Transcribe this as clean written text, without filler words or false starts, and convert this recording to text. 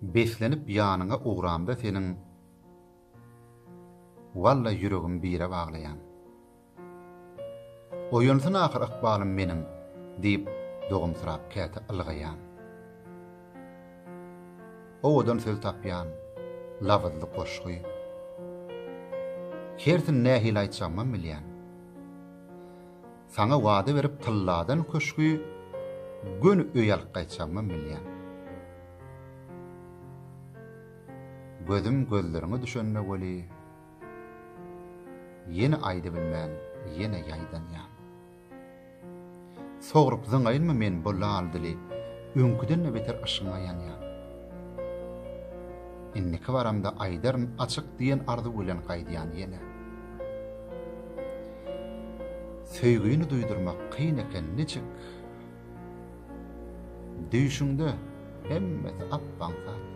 Beslenip ýanyňa ugramda seniň, Walla ýüregimi bire baglaýan. Oýansyn ahyr ykbalym meniň, Diýip, dogumsyrap käte ylgaýan. Owadan söz tapýan, labyzly goşgy. Hersini nähili aýtjagymam bilýän. Saňa wada berip tylladan köşgi, Göni öýe alyp gaýtjagymam bilýän. Gözüm gözleriňe düşende weli, Ýene aýdybilmän, ýene ýaýdanýan. Sogrup zyňaýynmy men bu lal dili, Öňküden-de beter yşgyňa ýanýan. Indiki baramda aýdaryn açyk diýen arzuw bilen gaýdýan ýene. Söýgini duýdurmak kyn eken niçik? Düýşüňde hemmesi ap-aňsat.